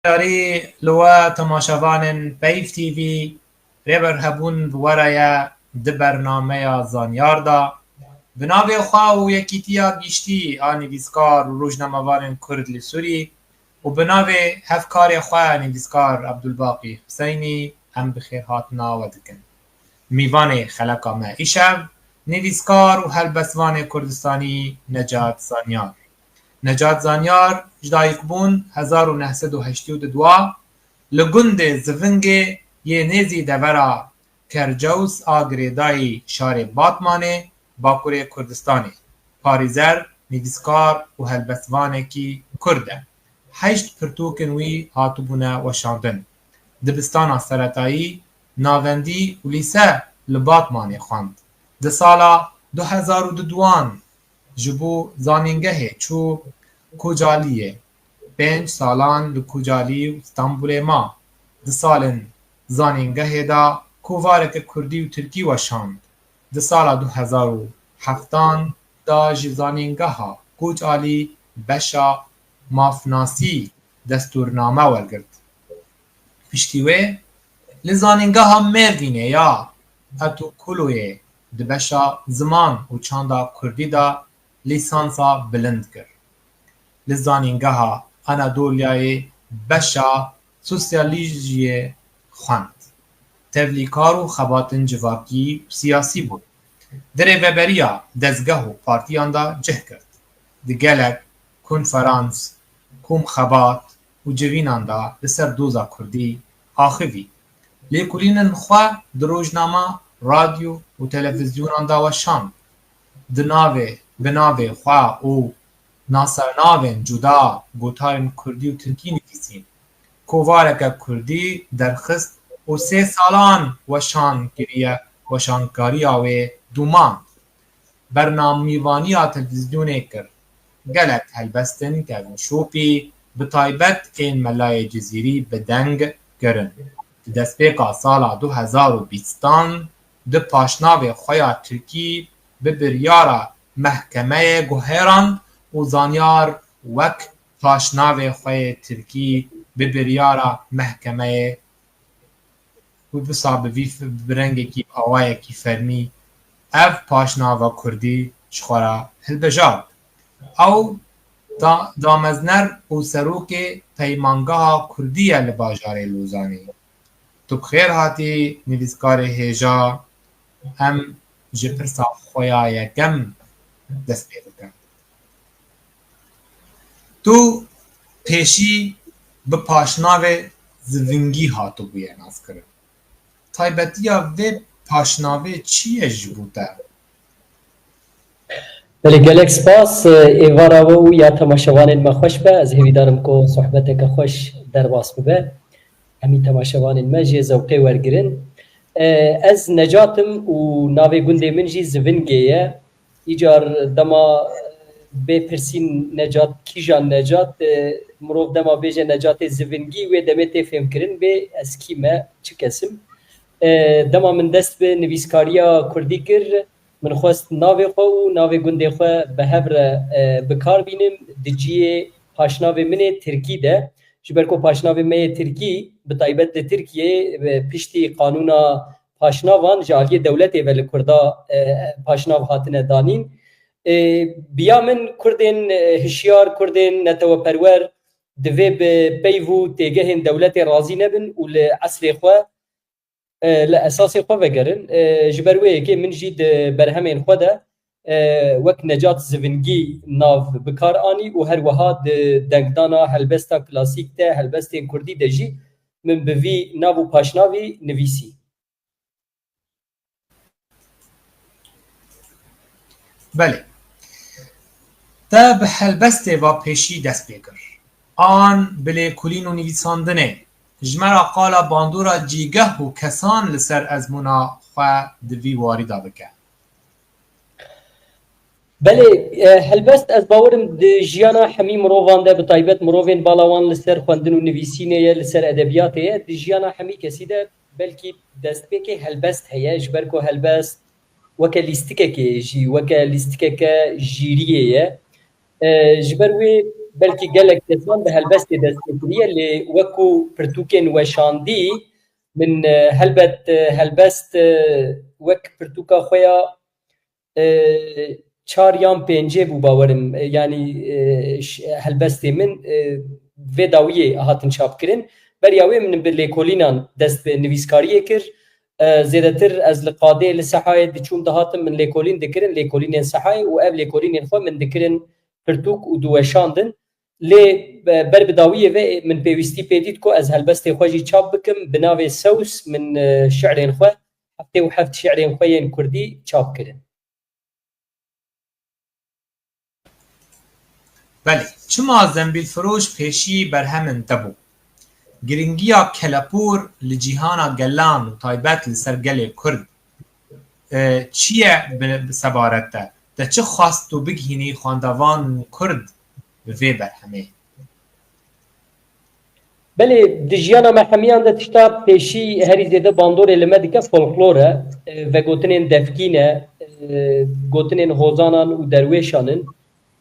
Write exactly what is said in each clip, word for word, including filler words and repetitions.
Yarî li we temaşevanên Peyv T V, rêber hebûn bi we re ye di bernameya Zanyar de. Bi navê xwe û yekîtiya giştî a nivîskar û rojnamevanên Kurd li Sûrî û bi navê hevkarê xwe nivîskar Abdulbaqî Huseynî em bi xêrhatina we dikin. Mîvanê xeleka me îşev nivîskar û helbestvanê Kurdistanî Necat Zanyar. Necat Zanyar ji dayikbûn hezar û neh sed û heştê û dua li gundê Zivingê yê nêzî devera Kercews a girêdayî şarê Batmanê, Bakurê Kurdistanê, parîzer, nivîskar û helbestvanekî Kurd e. Heşt pirtûkên wî hatibûne weşandin. Dibistana seretayî, navendî û lîse li Batmanê xwend. Di sala du hezar û duduan ji bo zanîngehê çû Kocaliyê. Pênc salan li Kocalî û Stenbolê ma. Di salên zanîngehê de kovareke kurdî û tirkî weşand. Di sala du hezar û heftan de ji zanîngeha Kocalî beşa mafnasî destûrname wergirt. Piştî wê li zanîngeha Mêrdînê ya Etokoloyê di beşa ziman û çanda kurdî de lîsansa bilind kir. Li zanîngeha Anadoliyayê beşa sosyalojiyê xwend. Tevlîkar û xebatên civakî û siyasî bû. Di rêveberiya dezgeh û partiyan de cih girt. Di gelek konferans, komxebat û civînan de li ser doza kurdî axivî. Lêkolînên xwe di rojnama, radyo û televîzyonan de weşand. Di navê, bi navê xwe û nasernavên cuda gotarên kurdî û tirkî nivîsîn. Kovareke kurdî derxist û sê salan weşan kiriye, weşankariya wê domand. Bernamîvaniya televîzyonê kir. Gelek helbestên kevnşopî, bi taybet ên Melayê Cizîrî bi deng kirin. Di destpêka sala du hezar û bîstan di paşnavê xwe ya tirkî bi biryara mehkemeyê guherand û Zanyar wek paşnavê xwe yê tirkî bi biryara mehkemeyê û wisa bi vî f-, bi rengekî, bi awayekî fermî ev paşnava kurdî ji xwe re hilbijart. Ew da-, damezner û serokê Peymangeha Kurdî ye li bajarê Lozanê. Tu bi xêr hatî, nivîskarê hêja. Em ji pirsa xwe ya yekem dest pê bikin. Tu pêşî bi paşnavê Zivingî hatibûye naskirin. Taybetiya vê paşnavê çi ye ji bo te? Belê, gelek spas. Êvara we û ya temaşevanên me xweş be. Ez hêvîdar im ku sohbeteke xweş derbas bibe. Hemî temaşevanên me jê zewqê wergirin. Ez Necat im û navê gundê min jî Zivingê ye. Îcar dema bê pirsîn Necat, kîjan Necat, e, mirov dema bêje Necatê Zivingî, wê demê tê fêmkirin bê ez kî me, çi kes im. E, dema min dest bi nivîskariya kurdî kir, min xwest navê xwe û navê gundê xwe bi hev re, e, bi kar bînim di cihê paşnavê min ê tirkî de. Ji ber ku paşnavê me yê tirkî, bi taybet li Tirkiyeyê, e, piştî qanûna paşnavan ji aliyê dewletê ve li Kurda, e, paşnav hatine danîn. E, bi ya min Kurdên, e, hişyar, Kurdên neteweperwer divê bi peyv û têgehên dewletê razî nebin û li eslê xwe, e, li esasê xwe vegerin. E, ji ber wê yekê min jî di berhemên xwe de, e, wek Necat Zivingî nav bi kar anî û her wiha di dengdana helbesta klasîk de, helbestên kurdî de jî min bi vî nav û paşnavî nivîsî. Belê. Te bi helbestê va pêşî dest pê kir. An bi lêkolîn û nivîsandinê, ji me re qala bandora cîgeh û kesan li ser ezmûna xwe di vî warî de bike. Belê, e, helbest ez bawer im di jiyana hemî mirovan de, bi taybet mirovên balawan li ser xwendin û nivîsînê ye, li ser edebiyatê ye, di jiyana hemî kesî de belkî destpêkê helbest heye, ji ber ku helbest weke lîstikekê jî, weke lîstikeke jîriyê ye. E, ji ber wê Belkî gelek kesan bi helbestê dest pê kiriye, lê wekû pirtûkên weşandî, min, e, helbet, e, helbest, e, wek pirtûka xwe ya, e, çar yan pêncê bû, bawerim. E, yanî, e, ş-, helbestê min, e, vê dawiyê hatin çapkirin. Beriya wê min bi lêkolînan dest bi nivîskariyê kir. E, zêdetir ez li qadê, li Sehayê diçûm dihatim, min lêkolîn dikirin, lêkolînên Sehayê, û ev lêkolînên xwe min dikirin pirtûk û diweşandin. Lê, e, ber bi dawiyê ve min pêwîstî pê dît ku ez helbestê xwe jî çap bikim. Bi navê Sews min, e, şi'rên xwe, heftê û heft şi'rên xwe yên kurdî çap kirin. Belê, çima Zembîlfiroş pêşî berhemin te bû? Giringiya kelepûr li cîhana gelan û taybet li ser gelê Kurd, e, çi ye bi, bi sebaret te? Te çi xwest tu bigihînî xwendevan kurd bi vê berhemê? Belê, di jiyana me hemiyan de tişta pêşî herî zêde bandorê li me dike folklor e, e, vegotinên devkî ne, e, gotinên hozanan û derwêşan in.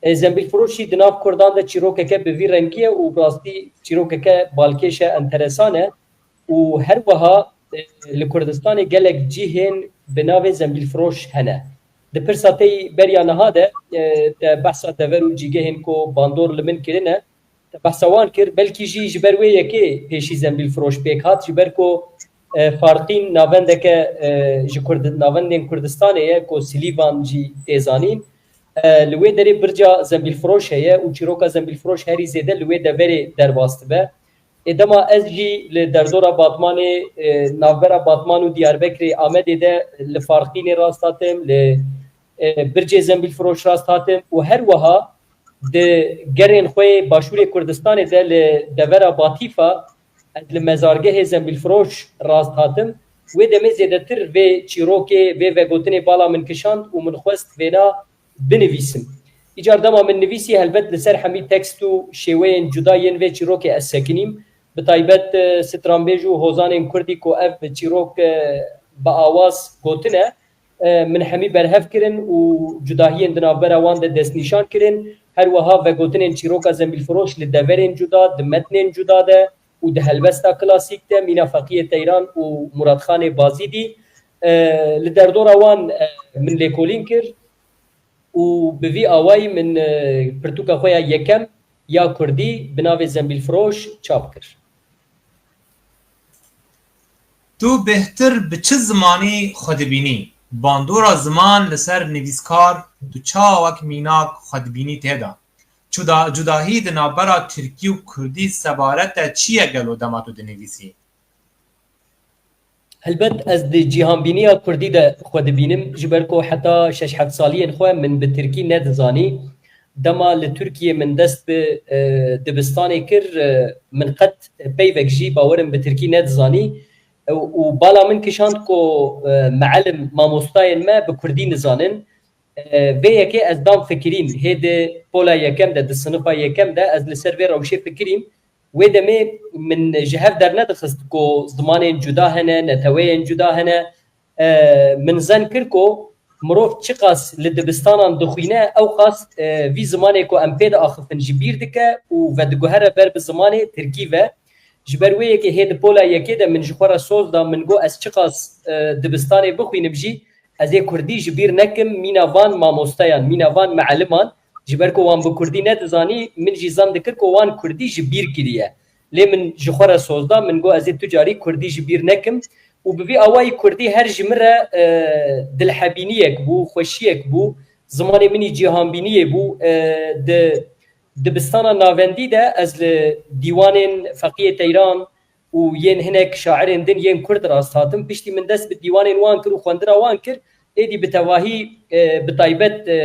E, Zembîlfiroş jî di nav kurdan de çîrokeke bi vî rengî ye û bi rastî çîrokeke balkêş e, enteresan e û her wiha, e, li Kurdistanê gelek cihên bi navê Zembîlfiroş hene. Di pirsa te yî beriya niha de, e, te behsa dever û cîgehên ku bandor li min kirine, te behsa wan kir, belkî jî ji ber wê yekê pêşî Zembîlfiroş pêk hat, ji ber ku, e, Farqîn navendeke, e, ji Kurd-, navendên Kurdistanê ye ku Silîvan jî tê zanîn. E, li wê derê birca Zembîlfiroş heye û çîroka Zembîlfiroş herî zêde li wê deverê derbas dibe. Ê dema ez jî li derdora Batmanê, e, navbera Batman û Diyarbekirê Amedê de li Farqînê rast hatim, li, e, bircê Zembîlfiroş rast hatim û her wiha di gerên xwe yê Başûrê Kurdistanê de li devera Batîfa ez li mezargehê Zembîlfiroş rast hatim. Wê demê zêdetir vê çîrokê, vê vegotinê bala min kişand û min xwest vêna binivîsim. Îcar dema min nivîsî, helbet li ser hemî tekst û şêweyên cuda yên vê çîrokê ez sekinîm. Bi taybet, e, stranbêj û hozanên kurdî ku ev çîrok, e, bi awaz gotine, e, min hemî berhev kirin û cudahiyên di navbera wan de destnîşan kirin. Her wiha vegotinên çîroka Zembîlfiroş li deverên cuda, di metnên cuda de û di helbesta klasîk de, mîna Feqiyê Teyran û Muratxanê Bazîdî, e, li derdora wan, e, min lêkolîn kir û bi vî awayî min, e, pirtûka xwe ya yekem ya kurdî bi navê Zembîlfiroş çap kir. Tu bêhtir bi çi zimanî xwe dibînî? Bandora ziman li ser nivîskar tu çawa wek mînak xwe dibînî tê de? Cuda-, cudahî di navbera tirkî û kurdî sebaret te çi ye gelo dema tu dinivîsî? Helbet ez di cîhanbîniya kurdî de xwe dibînim, ji ber ku heta şeş heft saliyên xwe min bi tirkî nedizanî. Dema li Tirkiyê min dest bi, e, dibistanê kir, e, min qet peyvek jî, bawerim, bi tirkî nedizanî. E, û bala min kişand ku, e, meelim, mamostayên me bi kurdî nizanin. E, vê yekê ez dam fikirîn, hê di pola yekem de, di sinifa yekem de ez li ser vê rewşê fikirîm. Wê demê min ji hev dernedixist ku zimanên cuda hene, neteweyên cuda hene. E, min zen kir ku mirov çiqas li dibistanan dixwîne, ewqas, e, vî zimanê ku em pê diaxifin ji bîr dike û vediguhere ber bi zimanê tirkî ve. Ji ber wê yekê hê di pola yekê de min ji xwe re soz da, min got ez çiqas, e, dibistanê bixwînim jî, ez ê kurdî ji bîr nekim, mîna van mamosteyan, mîna van meeliman, ji ber ku wan bi kurdî nedizanî, min jî zan dikir ku wan kurdî ji bîr kiriye. Lê min ji xwe re soz da, min got ez ê tu carî kurdî ji bîr nekim û bi vî awayî kurdî her ji min re, e, dilhebîniyek bû, xweşiyek bû, zimanê min î cîhanbîniyê bû. E, di dibistana navendî de ez li dîwanên Feqiyê Teyran û yên hinek şairên din yên kurd rast hatim. Piştî min dest bi dîwanên wan kir û xwendina wan kir, êdî bi tevahî, e, bi taybet, e,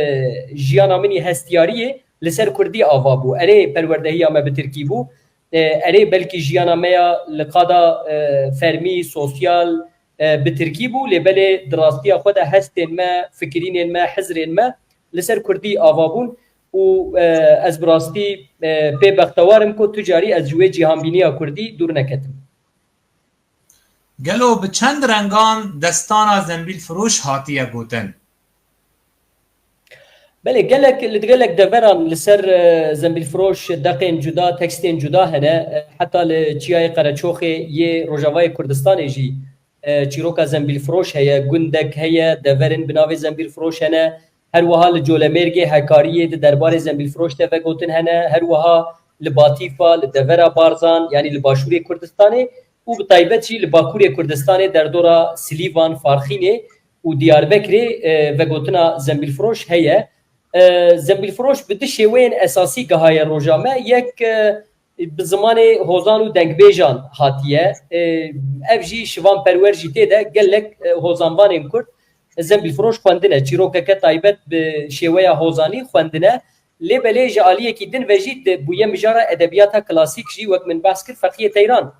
jiyana min î hestiyariyê li ser kurdî ava bû. Erê, perwerdehiya me bi tirkî bû. E, erê, belkî jiyana me ya li qada, e, fermî, sosyal, e, bi tirkî bû, lê belê di rastiya xwe de hestên me, fikirînên me, hizrên me li ser kurdî ava bûn û, e, ez bi rastî, e, pê bextewar im ku tu carî ez ji wê cîhanbîniya kurdî dûr neketim. Gelo bi çend rengan destana Zembîlfiroş hatiye gotin? Belê, gelek, li gelek deveran li ser, e, Zembîlfiroş deqên cuda, tekstên cuda hene. E, heta li Çiyayê Qereçoxê yê Rojavayê Kurdistanê jî, e, çîroka Zembîlfiroş heye, gundek heye, deverin bi navê Zembîlfiroş hene. Her wiha li Colemêrgê Hekariyê di derbarê Zembîlfiroş de vegotin hene. Her wiha li Batîfa, li devera Barzan, yanî li başûrê Kurdistanê û bi taybet jî li bakurê Kurdistanê derdora Silîvan, Farxînê û Diyarbekirê, e, vegotina Zembîlfiroş heye. E, Zembîlfiroş bi du şêweyên esasî gihaye roja me. Yek, e, bi zimanê hozan û dengbêjan hatiye. E, ev jî Şivan Perwer jî tê de, gelek, e, hozanvanên Kurd Zembîlfiroş xwendine. Çîrokeke taybet bi şêweya hozanî xwendine. Lê belê ji aliyekî din ve jî di bûye mijara edebiyata klasîk jî, wek min behs kir, Feqiyê Teyran,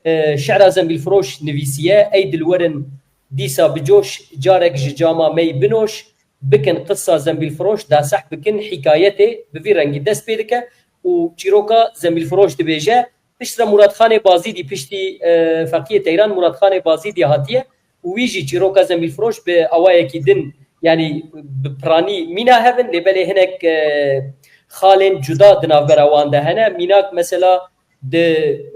e, şi'ra Zembîlfiroş nivîsiye: Ey dilwerin dîsa bi coş, carek ji cama mey binoş, bikin qissa Zembîlfiroş, daseh bikin hîkayetê. Bi vî rengî dest pê dike û çîroka Zembîlfiroş dibêje. Piştre Muratxanê Bazîdî, piştî, e, Feqiyê Teyran, Muratxanê Bazîdî hatiye û wî jî çîroka Zembîlfiroş bi awayekî din, yanî bi piranî mîna hev in, lê belê hinek, e, xalên cuda di navbera wan de hene. Mînak, mesela, di,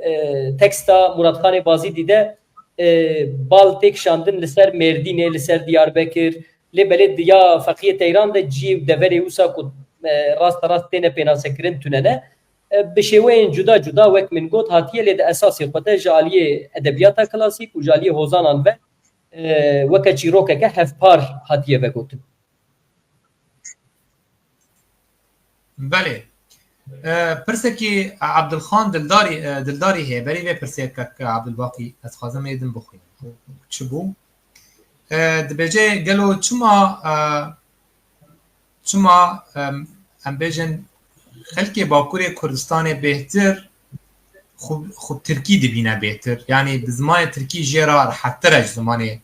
e, teksta Muratxanê Bazîdî de, e, bal tê kişandin li ser Mêrdînê, li ser Diyarbekir, lê belê di ya Feqiyê Teyran de cî deverê wisa ku, e, rasterast têne pênasekirin tune ne. E, bi şêweyên cuda cuda, wek min got, hatiye, lê di esasê xwe de ji aliyê edebiyata klasîk û ji aliyê hozanan ve, e, weke çîrokeke hevpar hatiye vegotin. Belê. E, pirsekî Abdulxan Dildarî, e, Dildarî heye. Berî vê pirsê kek Abdulbaqî, ez xwazim ê din bixwînim. Çi bû? E, dibêje, gelo çima, e, çima, em, em bêjin, xelkê Bakurê Kurdistanê bêhtir xwe, xwe tirkî dibîne bêhtir. Yanî bi zimanê tirkî jê re rehettir e ji zimanê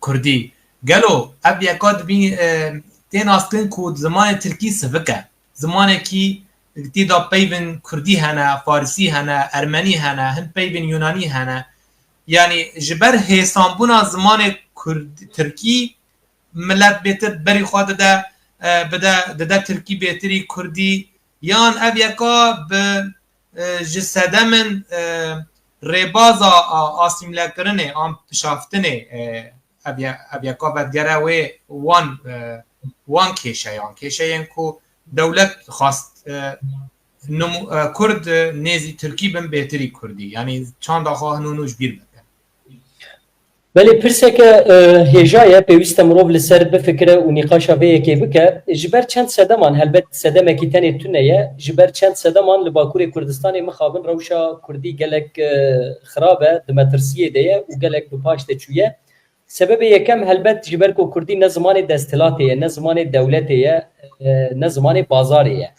kurdî. Gelo ev yeka dibî, e, tê naskirin ku zimanê tirkî sivik e. Zimanekî tê de peyvên kurdî hene, farisî hene, ermenî hene, hin peyvên yunanî hene. Yanî ji ber hêsanbûna zimanê kurd, tirkî, milet bêtir berî xwe dide, e, bide, dide tirkî bêtirî kurdî, yan ev yeka bi, e, ji sedemên, e, rêbaza a, asîmlekirinê an tişaftinê, e, ev ye-, ev yeka vedigere wê wan, e, wan kêşeyan, kêşeyên ku dewlet xwast, e, nimu-, e, kurd, e, nêzî tirkî bin bêtirî kurdî. Yanî çanda xwe hin û nû ji bîr bikin. Belê, pirseke, e, hêja ye, pêwîst e mirov li ser bifikire û nîqaşa vê yekê bike. Ji ber çend sedeman, helbet sedemekî tenê tune ye, ji ber çend sedeman li Bakurê Kurdistanê mixabin rewşa kurdî gelek, e, xirab e, di metirsiyê de ye û gelek bi paş de çûye. Sebebê yekem, helbet, ji ber ku kurdî ne zimanê desthilatê ye, ne zimanê dewletê ye, e, ne zimanê bazarê ye.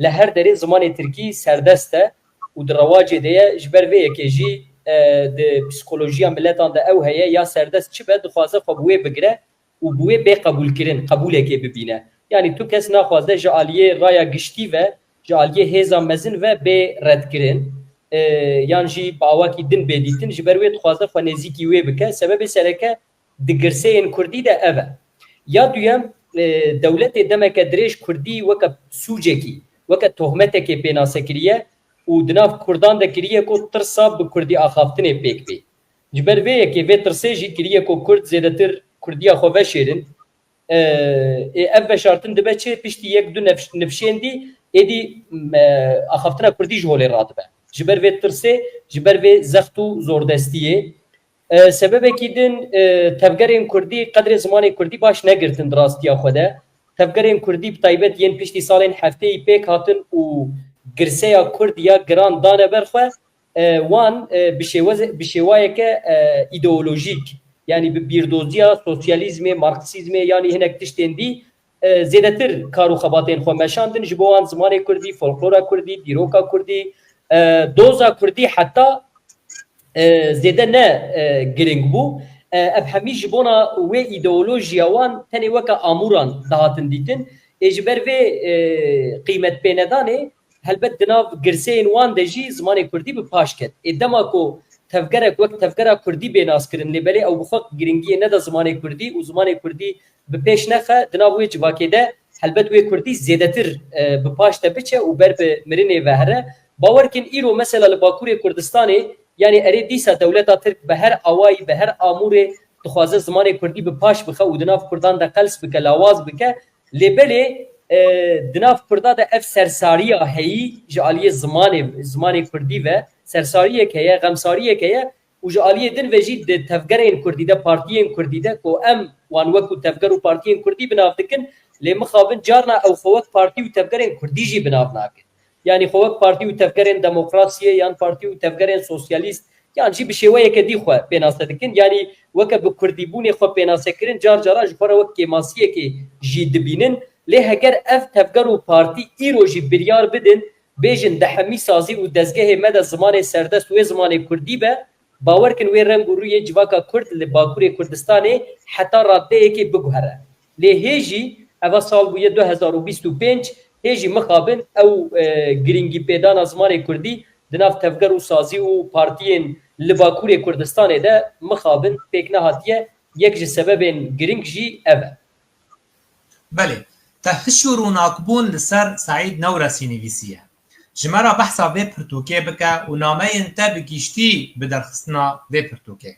Li her derê zimanê tirkî serdest e û di rewacê de ye. Ji ber vê yekê jî, e, di psîkolojiya miletan de ew heye, ya serdest çi be, dixwaze xwe bi wê bigire û bi wê bê qebûlkirin, qebûlekê bibîne. Yanî tu kes naxwaze ji aliyê raya giştî ve, ji aliyê hêza mezin ve bê redkirin, e, yan jî bi awakî din bê dîtin, ji ber wê dixwaze xwe nêzîkî wê bike. Sebebê sereke di girseyên kurdî de ev e. Ya duyem, e, dewletê demeke dirêj kurdî weke sûcekî, weke tohmetekê pênase kiriye û di nav kurdan de kiriye ku tirsa bi kurdî axaftinê pêk bê. Ji ber vê yekê, vê tirsê jî kiriye ku kurd zêdetir kurdiya xwe veşêrin. E, ê ev veşartin dibe çi? Piştî yek du nefş-, nifşên dî, êdî, e, axaftina kurdî ji holê radibe. Ji ber vê tirsê, ji ber vê zext û zordestiyê. E, sebebekî din, e, tevgerên kurdî qedrê zimanê kurdî baş negirtin di rastiya xwe de. Tevgerên kurdî bi taybet yên piştî salên heftêyî pêk hatin û girseya kurd ya giran dane ber xwe, e, wan, e, bi şêwe-, bi şêwayeke, e, îdeolojîk, yanî bi bîrdoziya sosyalîzmê, marksîzmê, yanî hinek tiştên dî, e, zêdetir kar û xebatên xwe meşandin. Ji bo wan zimanê kurdî, folklora kurdî, dîroka kurdî, e, doza kurdî heta, e, zêde ne, e, giring bû. E, ev hemî ji bona wê îdeolojiya wan tenê weke amûran dihatin dîtin. Ê ji ber vê, e, qîmetpênedanê, helbet di nav girseyên wan de jî zimanê kurdî bi paş ket. Ê dema ku tevgerek wek tevgera kurdî bê naskirin, lê belê ew bi xwe giringiyê neda zimanê kurdî û zimanê kurdî bi pêş nexe, di nav wê civakê de helbet wê kurdî zêdetir e, bi paş de biçe û ber bi mirinê ve here. Bawer kin îro mesela li Bakurê Kurdistanê, yanî erê dîsa dewleta Tirk bi her awayî, bi her amûrê dixwaze zimanê kurdî bi paş bixe û di nav kurdan de qels bike, lawaz bike. Lê belê e, di nav kurda de ev sersariya heyî ji aliyê zimanê, zimanê kurdî ve sersariyek heye, xemsariyek heye û ji aliyê din ve jî di tevgerên kurdî de, partiyên kurdî de ku em wan wekû tevger û partiyên kurdî bi nav dikin, lê mixabin carna ew xwe wek partî û tevgerên kurdî jî bi nav nakin. Yanî xwe wek partî û tevgerên demokrasiyê yan partî û tevgerên sosyalîst yan jî bi şêweyeke dî xwe pênase dikin. Yanî weke bi kurdîbûnê xwe pênasekirin car cara ji xwe re wek kêmasiyekê jî dibînin. Lê heger ev tevger û partî îro jî biryar bidin, bêjin dehemî sazî û dezgehê me de zimanê serdest wê zimanê kurdî be, bawer kin wê reng û rûyê civaka kurd li Bakurê Kurdistanê heta radeyekê biguhere. Lê hê jî, eva sal bûye du hezar û bîst û pênc, hê jî mixabin ew e, girîngîpêdana zimanê kurdî di nav tevger û sazî û partiyên li Bakurê Kurdistanê de mixabin pêk nehatiye, yek ji sebebên girîng jî ev e. Belê, te hiş û rûnakbûn li ser Seîd Newresî nivîsiye. Ji me re behsa vê pirtûkê bike û nameyên te bi giştî bi derxistina vê pirtûkê.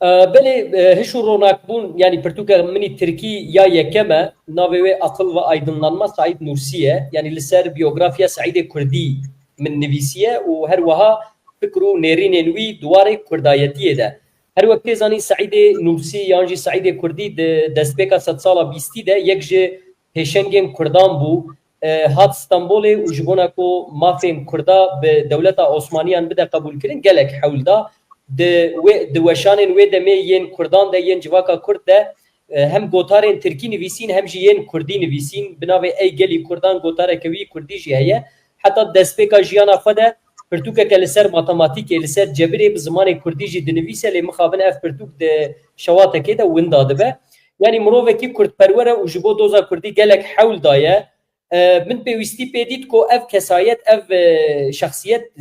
E, Belê, e, hiş û ronakbûn, yanî pirtûka min î tirkî ya yekem e, navê wê Akıl ve Aydınlanma Said Nursi ye, yanî li ser biyografiya Seîdê Kurdî min nivîsiye û her wiha fikr û nêrînên wî di warê kurdayetiyê de. Her wek tê zanîn Seîdê Nursi yan jî Seîdê Kurdî di destpêka sedsala bîstî de yek ji pêşengên kurdan bû, e, hat Stenbolê û ji bona ku mafên kurda bi dewleta Osmaniyan bide qebûlkirin gelek hewl da. Di, wê, di weşanên wê demê yên kurdan de, yên civaka kurd de e, hem gotarên tirkî nivîsîn hem jî yên kurdî nivîsîn. Bi navê Ey Gelî Kurdan gotareke wî kurdî jî heye. Heta destpêka jiyana xwe de pirtûkeke li ser matematîkê, li ser cebirê bi zimanê kurdî jî dinivîse, lê mixabin ev pirtûk di şewatekê de winda dibe. Yanî mirovekî kurdperwer e û ji bo doza kurdî gelek hewl daye. E, min pêwîstî pê dît ku ev kesayet, ev e, şexsiyet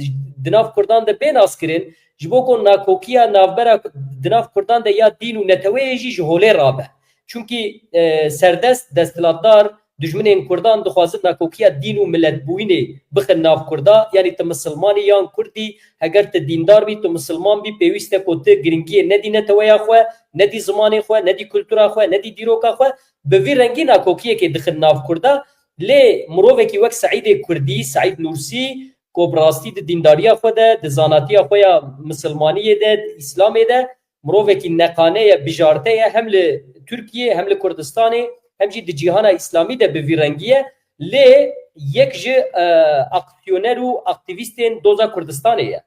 di nav kurdan de bê naskirin, ji bo ku nakokiya navbera di nav kurdan de ya dîn û neteweyê jî ji holê rabe. Çunkî e, serdest, desthilatdar, dijminên kurdan dixwazin nakokiya dîn û miletbûyînê bixin nav kurda, yanî tu misilman î yan kurd î, heger tu dîndar bî, tu misilman bî, pêwîst e ku tu giringiyê nedî neteweya xwe, nedî zimanê xwe, nedî kultura xwe, nedî dîroka xwe, bi vî rengî nakokiyekê dixin nav kurda. Lê mirovekî wek Seîdê Kurdî, Seîd Nûrsî, ku bi rastî di dîndariya xwe de, di zanatiya xwe ya misilmaniyê de, di îslamê de mirovekî neqane ye, bijarte ye, hem li Tirkiyê, hem li Kurdistanê, hem jî di cîhana îslamî de bi vî rengî ye. Lê yek ji e, aksiyoner û aktîvîstên doza Kurdistanê ye.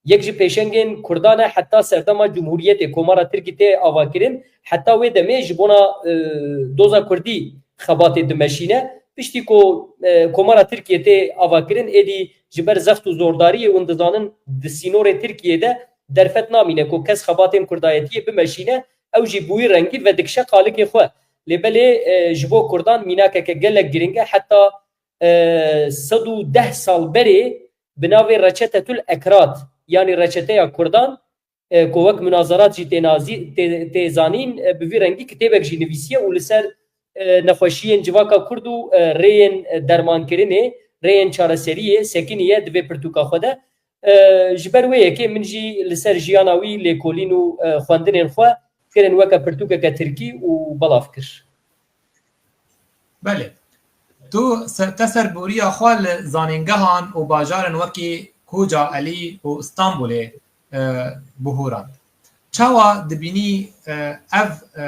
Yek ji pêşengên kurdan e heta serdema Cumhuriyetê, Komara Tirkî tê avakirin, heta wê demê ji bona e, doza kurdî xebatê dimeşîne. Piştî ku e, Komara Tirkiyê tê avakirin, êdî ji ber zext û zordariyê hûn dizanin di sînorê Tirkiyê de derfet namîne ku kes xebatên kurdayetiyê bimeşîne, ew jî bi wî rengî vedikişe qalikê xwe. Lê belê e, ji bo kurdan mînakeke gelek giring e, heta e, sed û deh sal berê bi navê Reçetetul Ekrad, yanî reçeteya kurdan, e, ku wek munazarat jî tê nazî-, tê, tê zanîn, e, bi vî rengî kitêbek jî nivîsiye û li ser e, nexweşiyên civaka kurd û e, rêyên e, dermankirinê, rêyên çareseriyê sekiniye di vê pirtûka xwe de. E, ji ber wê yekê min jî li ser jiyana wî lêkolîn û e, xwendinên xwe kirin weke pirtûkeke tirkî û belav kir. Belê. Tu se-, te serboriya xwe li zanîngehan û bajarên wekî Kocaelî û Stenbolê e, bihûrand. Çawa dibînî e, ev e,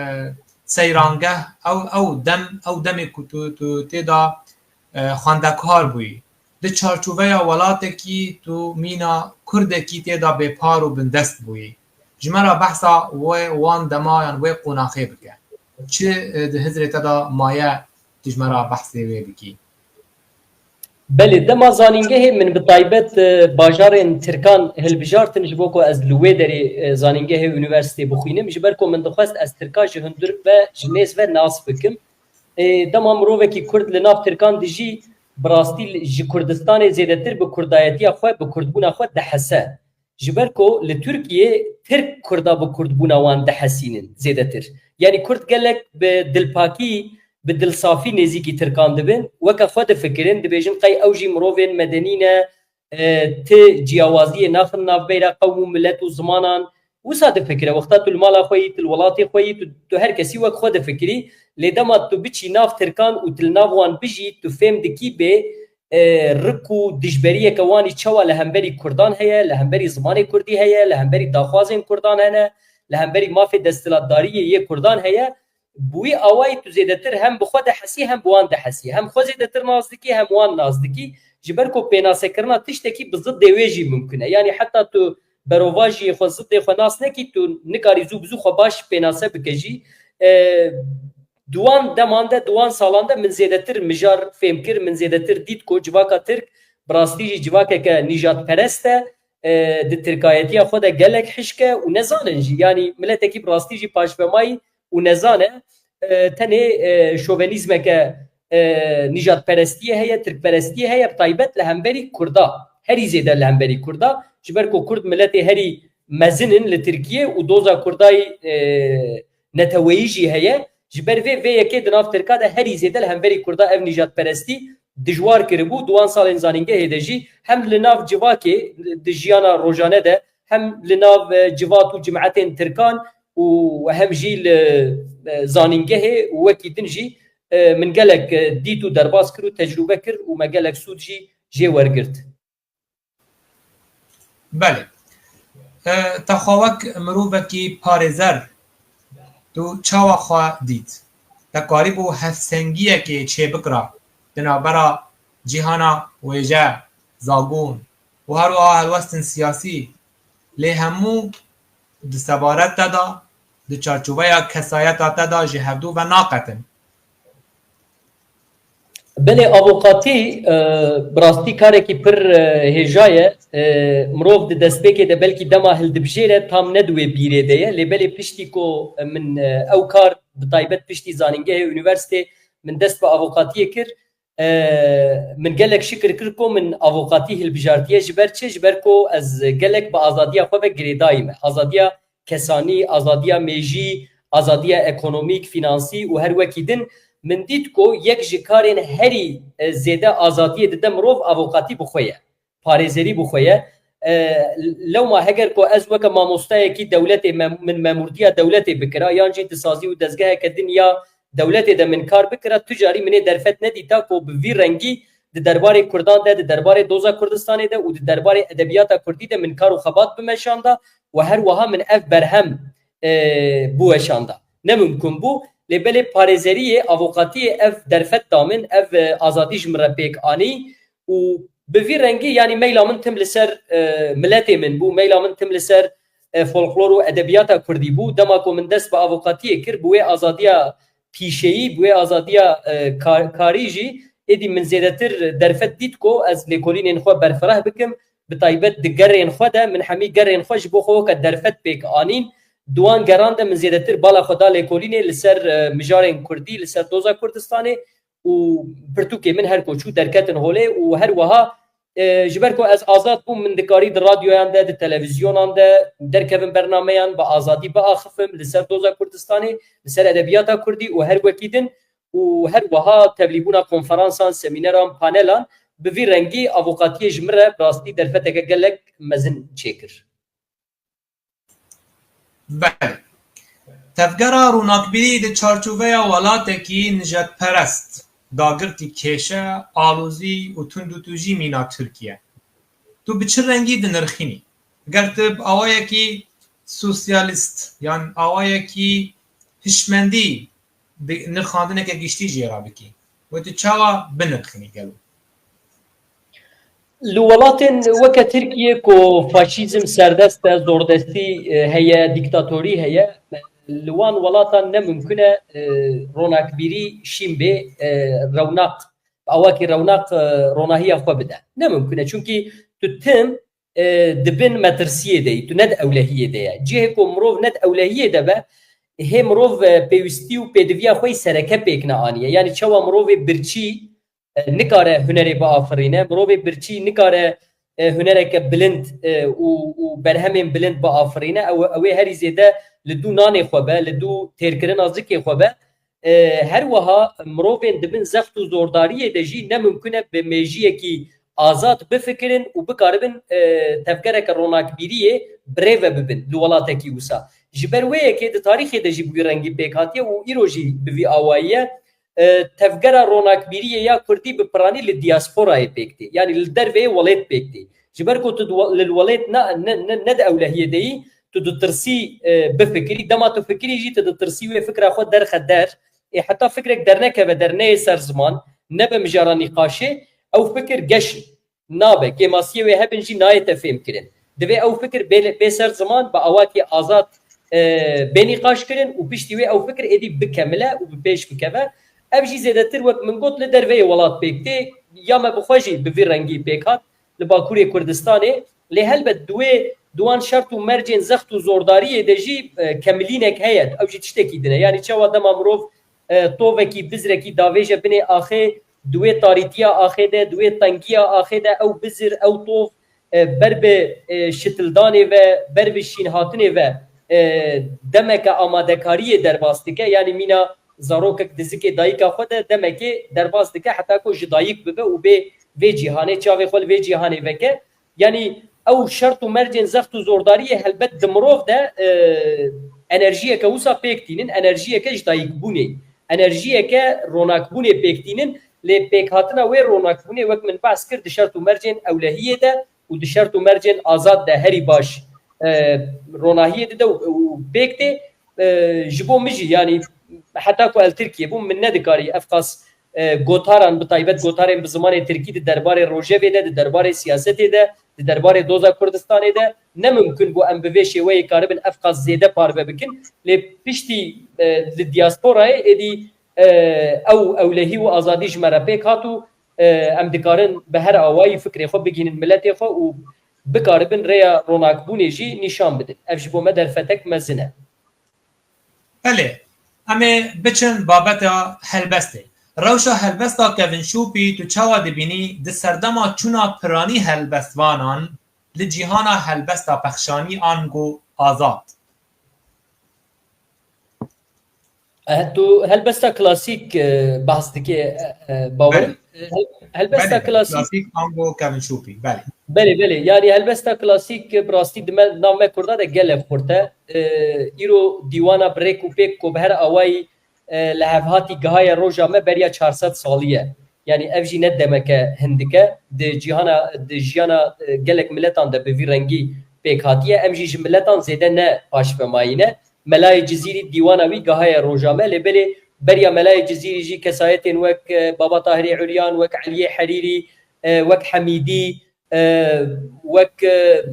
seyrangeh, ew, ew dem, ew demê ku tu, tu tê de e, xwendekar bûyî, di çarçoveya welatekî tu mîna kurdekî tê de bêpar û bindest bûyî. Ji me re behsa wê wan dema yan wê qonaxê bike. Çi e, di hizrê te de maye tu ji me re behsê wê bikî? Belê, dema zanîngehê min bi taybet e, bajarên Tirkan hilbijartin, ji bo ku ez li wê derê e, zanîngehê unîversîtê bixwînim, ji ber ku min dixwest ez Tirka ji hundir ve, ji nêz ve nas bikim. E, dema mirovekî Kurd li nav Tirkan dijî, bi rastî ji Kurdistanê zêdetir bi kurdayetiya xwe, bi kurdbûna xwe dihese. Ji ber ku li Tirkiyê Tirk Kurda bi kurdbûna wan dihesînin zêdetir. Yanî Kurd gelek bi dilpakî bi dilsafî nêzîkî Tirkan dibin, weke xwe difikirin, dibêjin qey ew jî mirovên medenî ne, e, ti ciyawaziyê naxin navbeyra qewm û milet û zimanan. Wisa difikire, wexta tu li mala xwe yî, tu li welatê xwe yî, tu, tu her kesî wek xwe difikirî. Lê dema tu biçî nav Tirkan û tu li nav wan bijî, tu fêm dikî bê, e, rik û dijberiyeke wanî çawa li hemberî Kurdan heye, li hemberî zimanê Kurdî heye, li hemberî daxwazên Kurdan hene, li hemberî mafê desthilatdariyê yê Kurdan heye. Bi wî awayî tu zêdetir hem bi xwe dihesî, hem bi wan dihesî. Hem xwe zêdetir nas dikî, hem wan nas dikî. Ji ber ku pênasekirina tiştekî bi zidê wê jî mimkun e. Yanî heta tu berovajiyê xwe, zidê xwe nas nekî, tu nikarî zû bi zû xwe baş pênase bike jî. E, di wan deman de, di wan salan de min zêdetir mijar fêm kir, min zêdetir dît ku civaka Tirk bi rastî jî civakeke nîjadperest e, e, di tirkayetiya xwe de gelek hişk e û nezan in jî. Yanî miletekî bi rastî jî paşvemayî û nezan e, e, tenê, e, şovenîzmeke, e, nîjadperestiyê heye, tirkperestiyê heye, bi taybet li hemberî Kurda. Herî zêde li hemberî Kurda. Ji ber ku Kurd miletê herî mezin in li Tirkiye û doza Kurdayî, e, neteweyî jî heye. Ji ber vê, vê yekê di nav Tirka de herî zêde li hemberî Kurda ev nîjadperestî dijwar kiribû. Di wan salên zanîngehê de jî hem li nav civakê, di jiyana rojane de, hem li nav, e, civat û cimetên Tirkan û hem jî li, e, zanîngehê û wekî din jî, e, min gelek, e, dît û derbas kir û tecrûbe kir û me gelek sûd jî jê wergirt. Belê. E, te xwe wek mirovekî parêzer tu çawa xwe dît? Te karîbû hevsengiyekê çêbikira di navbera cîhana wêje, zagûn û her wiha helwestên siyasî, lê hemû di sebaret te de, di çarçoveya kesayeta te de ji hevdû ve naqetin. Belê, avokatî, e, bi rastî karekî pir, e, hêja ye. E, mirov di destpêkê de belkî dema hildibijêre tam ne di wê bîrê de ye. Lê belê piştî ku, e, min, e, ew kar, bi taybet piştî zanîngehê, unîversîtê, min dest bi avokatiyê kir, e, min gelek şikir kir ku min avokatî hilbijartiye. Ji ber çi? Ji ber ku ez gelek bi azadiya xwe ve girêdayî me. Azadiya kesanî, azadiya mêjî, azadiya ekonomîk, fînansî û her wekî din. Min dît ku yek ji karên herî, e, zêde azadiyê dide mirov avokatî bi xwe ye. Parêzerî bi xwe ye. E, lewma heger ku ez weke mamostayekî dewletê mem-, min memûrtiya dewletê bikira, yan jî di sazî û dezgeheke din ya dewletê de min kar bikira, tu carî min ê derfet nedîta ku bi vî rengî di derbarê Kurdan de, di derbarê doza Kurdistanê de û di derbarê edebiyata Kurdî de min kar û xebat bimeşanda û her wiha min ev berhem, e, biweşanda. Ne mimkun bû, lê belê parêzeriyê, avokatiyê ev derfet da min, ev, e, azadî ji min re pêk anî û bi vî rengî, yanî meyla min tim li ser, e, miletê min bû, meyla min tim li ser, e, folklor û edebiyata Kurdî bû. Dema ku min dest bi avokatiyê kir, bi wê azadiya pîşeyî, bi wê azadiya, e, kar-, karî jî êdî min zêdetir derfet dît ku ez lêkolînên xwe berfireh bikim. Bi taybet di gerên xwe de min hemî gerên xwe ji bo xwe weke derfet pêk anîn. Di wan geran de min zêdetir bala xwe da lêkolînê li ser, e, mijarên Kurdî, li ser doza Kurdistanê û pirtûkê min her ku çû derketin holê û her wiha, e, ji ber ku ez azad bûm, min dikarî di radyoyan de, di televîzyonan de derkevim bernameyan, bi azadî biaxifim li ser doza Kurdistanê, li ser edebiyata Kurdî û her wekî din û her wiha tevlîbûna konferansan, semîneran, panelan. Bi vî rengî avokatiyê ji min re bi rastî derfeteke gelek mezin çêkir. Belê. Tevgera ronakbîrî di çarçoveya welatekî nijadperest, dagirtî kêşe, alozî û tundûtûjî mîna Tirkiye. Tu bi çi rengî dinirxînî? Ger tu bi awayekî sosyalîst yan awayekî hişmendî di nirxandineke giştî jê re bikî, wê tu çawa binirxînî gelo? Li welatên weke Tirkiye ku faşîzm serdest e, zordestî, e, heye, dîktatorî heye, li wan welatan ne mimkun e, e, ronakbîrî şîn bê, e, rewnaq, bi awakî rewnaq, e, ronahiya xwe bide. Ne mimkun e, çunkî tu tim, e, di bin metirsiyê de yî, tu ne di ewlehiyê de ye. Cihê ku mirov ne di ewlehiyê de be, hê mirov, e, pêwîstî û pêdiviya xwe yî sereke pêk neaniye. Yanî çawa mirovê birçî, e, nikare hunerê biafirîne, mirovê birçî nikare, e, hunereke bilind, e, û, û berhemên bilind biafirîne, ew, ew ê herî zêde li dû nanê xwe be, li dû têrkirina zikê xwe be, E, her wiha mirovên di bin zext û zordariyê de jî ne mimkun e bi mêjiyekî azad bifikirin û bikaribin, e, tevgereke ronakbîriyê birêve bibin li welatekî wisa. Ji ber wê yekê di tarîxê de jî bi wî rengî pêk hatiye û îro jî bi vî awayî ye. E, tevgera ronakbîriyê ya kurdî bi piranî li diasporayê pêk tê. Yanî li derveyê welêt pêk tê. Ji ber ku tu di we-, li welêt ne, ne, ne, ne di ewlehiyê de yî, tu ditirsî, e, bifikirî. Dema tu fikirî jî, tu ditirsî wê fikra xwe derxe der. Ê heta fikrek dernekeve der, neyê ser ziman, nebe mijara nîqaşê, ew fikir geş nabe. Kêmasiyê wê hebin jî nayête fêmkirin. Divê ew fikir bê, bê ser ziman, bi awakî azad, e, bê nîqaşkirin û piştî wê ew fikir êdî bikemile û bi pêş bikeve. Ev jî zêdetir wek min got li derveyê welat pêk tê, ya me bi xwe jî bi vî rengî pêk hat li Bakurê Kurdistanê. Lê helbet di wê, di wan şert û mercên zext û zordariyê de jî, e, kemilînek heye. Ew jî tiştekî din e. Yanî çawa dema mirov, e, tovekî, bizrekî davêje binê axê, di wê tarîtiya axê de, di wê tengiya axê de ew bizir, ew tov, e, ber bi, e, şitildanê ve, ber bi şînhatinê ve, e, demeke amadekariyê derbas dike. Yanî mîna zarokek dizikê dayika xwe de demekê derbas dike heta ku ji dayik bibe û bê vê cîhanê, çavê xwe li vê cîhanê veke. Yanî ew şert û mercên zext û zordariyê helbet di mirov de, e, enerjiyeke wisa pêk tînin, enerjiyeke ji dayikbûnê, enerjiyeke ronakbûnê pêk tînin. Lê pêkhatina wê ronakbûnê, wek min behs kir, di şert û mercên ewlehiyê de û di şert û mercên azad de herî baş, e, ronahiyê dide û, û pêk tê. E, ji bo min jî, yanî heta ku ez li Tirkiyê bûm, min nedikarî ev qas, e, gotaran, bi taybet gotarên bi zimanê tirkî di derbarê rojevê de, di derbarê siyasetê de, di derbarê doza Kurdistanê de, ne mimkun bû em bi vê şêweyê karibin ev qas zêde parve bikin. Lê piştî, e, li diasporayê êdî, e, ew ewlehî û azadî ji me re pêk hat û, e, em dikarin bi her awayî fikrê xwe bigihînin miletê xwe û bikaribin rêya ronakbûnê jî nîşan bidin. Ev ji bo me derfetek mezin e. Belê, em ê biçin babeta helbestê. Rewşa helbesta Kevin Şûpî tu çawa dibînî di serdema çûna piranî helbestvanan li cîhana helbesta pexşanî ango azad? Eh, tu helbesta klasîk, eh, behs dike, eh, eh, Bawer. Belê. Eh, hel-, helbesta Belê, klasîk. Klasîk ango Kevin Şûpî, belê. Belê, belê. Yanî helbesta klasîk, eh, bi rastî di me, nav me Kurda de gelek xurt e. Eh, îro dîwana bi rêk û pêk ku bi her awayî, eh, li hevhatî gihaye roja me beriya çar sed salî ye. Yanî ev jî ne demeke hindik e. Di cîhana, di jiyana, eh, gelek miletan de bi vî rengî pêk hatiye. Em jî ji miletan zêde ne paşvemayî ne. Melayê Cizîrî dîwana wî gihaye roja me, lê belê beriya Melayê Cizîrî jî kesayetên wek, e, Baba Tahirê Uryan, wek Eliyê Herîrî, e, wek Hemîdî, e, wek, e,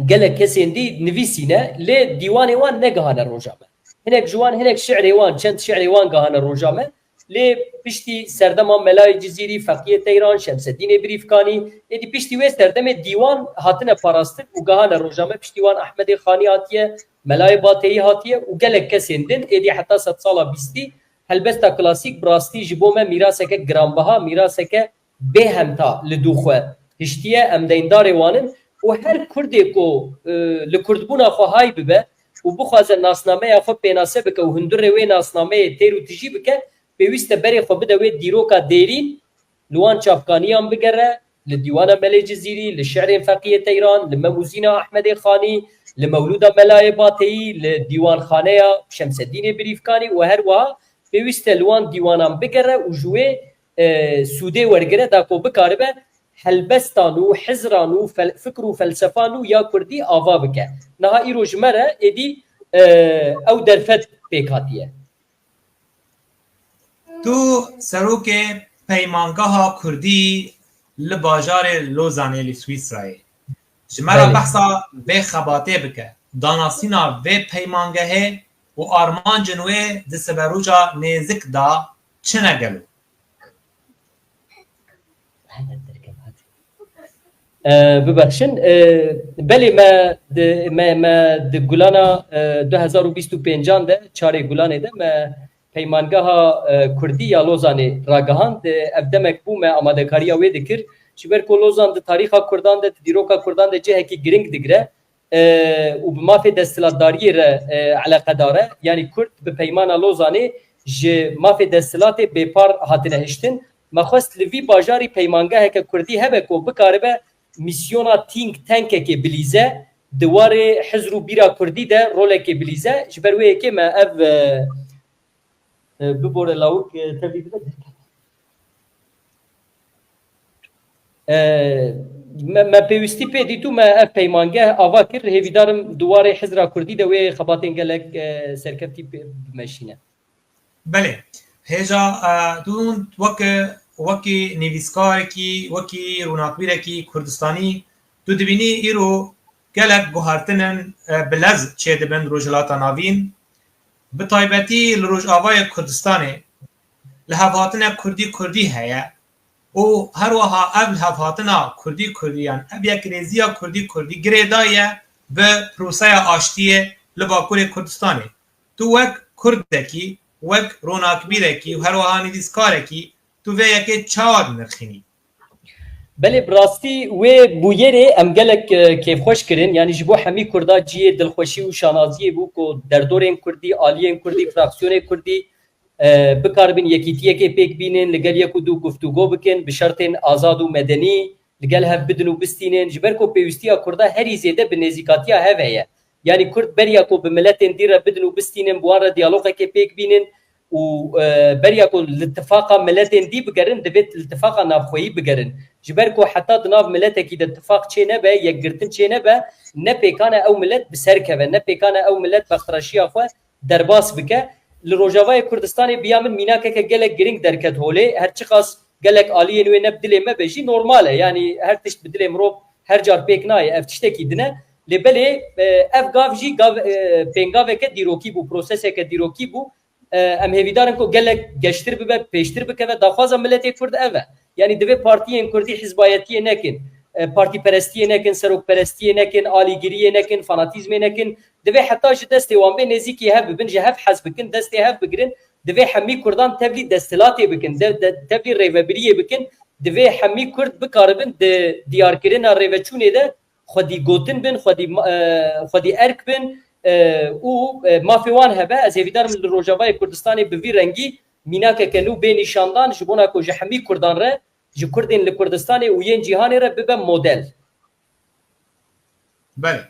gelek kesên dî nivîsîne, lê dîwanê wan negihane roja me. Hinek ji wan, hinek şi'rê wan, çend şi'rê wan gihane roja me. Lê piştî serdema Melayê Cizîrî, Feqiyê Teyran, Şemsedînê Birîfkanî, êdî piştî wê serdemê dîwan hatine parastin û gihane roja me. Piştî wan Ehmedê Xanî hatiye, Melayê Bateyî hatiye û gelek kesên din, êdî heta sedsala bîstî helbesta klasîk bi rastî ji bo me mîraseke giranbiha, mîraseke bêhemta li dû xwe hiştiye. Em deyndarê wan in û her Kurdê ku, e, li Kurdbûna xwe hay bibe û bixwaze nasnameya xwe pênase bike û hundurê wê nasnameyê têr û tijî bike, pêwîst e berê xwe bide wê dîroka dêrîn, li wan çavkaniyan bigere, li dîwana Melê Cizîrî, li şi'rên Feqiyê Teyran, li Mem û Zîna Ehmedê Xanî, li mewlûda Melayê Bateyî, li dîwanxaneya Şemsedînê Birîfkanî û her wiha pêwîst e li wan dîwanan bigere û ji wê, e, sûdê wergire da ku bikaribe helbestan û hizran û fel-, fikr û felsefan û ya kurdî ava bike. Niha îro ji me re êdî, e, ew derfet pêk hatiye. Tu serokê Peymangeha Kurdî li bajarê Lozanê li Swîsrayê. Ji me re Belê. behsa vê xebatê bike. Danasîna vê peymangehê û armancên wê di siberoja nêzik de çi ne gelo? E, bibexşin. E, belê me di, me, me di gulana, e, du hezar û bîst û pêncan de, çarê gulanê de me peymangeha, e, Kurdî ya Lozanê ragihand. E, ev demek bû me amadekariya wê dikir. Ji ber ku Lozan di tarîxa Kurdan de, di dîroka Kurdan de cihekî giring digire, e, û bi mafê desthilatdariyê re, e, eleqedar e. Yanî Kurd bi Peymana Lozanê ji mafê desthilatê bêpar hatine hiştin. Me xwest li vî bajarî peymangeheke kurdî hebe ku bikaribe mîsyona think tankekê bilîze, di warê hizr û bîra kurdî de rolekê bilîze. Ji ber wê yekê me ev, e, e, bibore lawik, e, tevlî bibe. E, me, me pêwîstî pê dît û me ev peymangeh ava kir. Hêvîdar im di warê hizra kurdî de wê xebatên gelek, e, serkeftî pê bimeşîne. Belê. Hêja, e, tu wek, wekî nivîskarekî, wekî rûnakbîrekî Kurdistanî, tu dibînî îro gelek guhartinên, e, bi lez çêdibin Rojhilata Navîn. Bi taybetî li Rojavayê Kurdistanê li hevhatine Kurdî Kurdî heye û her wiha ev lihevhatina Kurdî Kurdî yan ev yekrêziya Kurdî Kurdî girêdayî ye bi proseya aştiyê li Bakurê Kurdistanê. Tu wek Kurdekî, wek ronakbîrekî û her wiha nivîskarekî, tu vê yekê çawa dinirxînî? Belê, bi rastî wê bûyerê em gelek, e, kêfxweş kirin. Yanî ji bo hemî Kurda cihê dilxweşî û şanaziyê bû ku derdorên Kurdî, aliyên Kurdî, fraksiyonê Kurdî, e, bikaribin yekîtiyekê pêk bînin, li gel yek û du guftûgo bikin, bi şertên azad û medenî li gel hev bidin û bistînin. Ji ber ku pêwîstiya Kurda herî zêde bi nêzîkatiya hev heye. Yanî Kurd beriya ku bi miletên dî re bidin û bistînin, bi wan re diyalogekê pêk bînin û, e, beriya ku li tifaqa miletên dî bigerin, divê li tifaqa navxweyî bigerin. Ji ber ku heta di nav miletekî de tifaq çê nebe, yekgirtin çê nebe, ne pêkan e ew milet bi ser keve, ne pêkan e ew milet bextraşiya xwe derbas bike. Li Rojavayê Kurdistanê biya min mînakeke gelek giring derket holê. Her çiqas gelek aliyên wê ne bi dilê me be jî normal e. Yanî her tişt bi dilê mirov her car pêk nayê. Ev tiştekî din e. Lê belê, e, ev gav jî gav, e, pêngaveke dîrokî bû, proseseke dîrokî bû. E, em hêvîdar in ku gelek geştir bibe, pêştir bikeve. Daxwaza miletê Kurd ev e. Yanî divê partiyên Kurdî hizbayetiyê nekin, e, partîperestiyê nekin, serokperestiyê nekin, alîgiriyê nekin, fanatîzmê nekin. Divê heta ji destê wan bê nêzîkî hev bibin, ji hev hez bikin, destê hev bigirin. Divê hemî Kurdan tevlî desthilatê bikin, de, de, tevlî rêvebiriyê bikin. Divê hemî Kurd bikaribin di diyarkirina rêveçûnê de xwedî gotin bin, xwedî ma-, e, xwedî erk bin, e, û, e, mafê wan hebe. Ez hêvîdar im li Rojavayê Kurdistanê bi vî rengî mînakeke nû bê nîşandan, ji bona ku ji hemî Kurdan re, ji Kurdên li Kurdistanê û yên cîhanê re bibe model. Belê.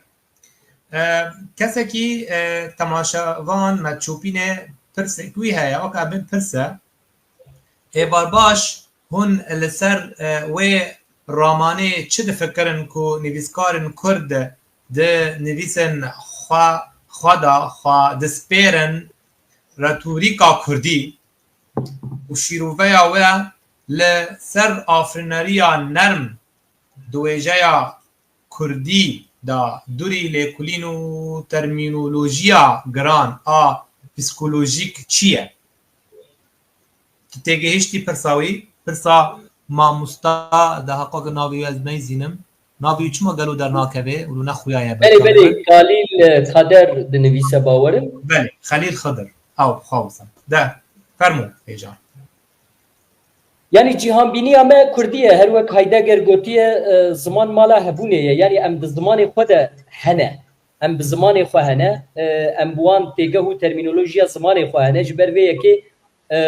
E, kesekî, e, temaşevan me çopîne pirsek wî heye, weke min pirse. Êvar baş, hûn li ser, e, wê ramanê çi difikirin ku nivîskarên Kurd di nivîsên xwe, xwe de xwe dispêrin retorîka Kurdî û şîroveya we li ser afirîneriya nerm di wêjeya Kurdî de dûrî lêkolîn û termînolojiya giran a psîkolojîk çi ye? Tu têgihiştî pirsa wî? Pirsa mamosta de heqa ku navê wî ez neyzînim. Navê wî çima gelo dernakeve û ne xuya ye? Belê, belê, Kalîl, e, Kader dinivîse bawerim. Belê, Xelîl Xidir. Ew xwe wisa. De, fermo, hêja. Yanî cîhanbîniya me kurdî ye. Her wek Heidegger gotiye, e, ziman mala hebûnê ye. Yanî em di zimanê xwe de hene. Em bi zimanê xwe hene. E, em bi wan têgeh û termînolojiya zimanê xwe hene. Ji ber vê yekê, e,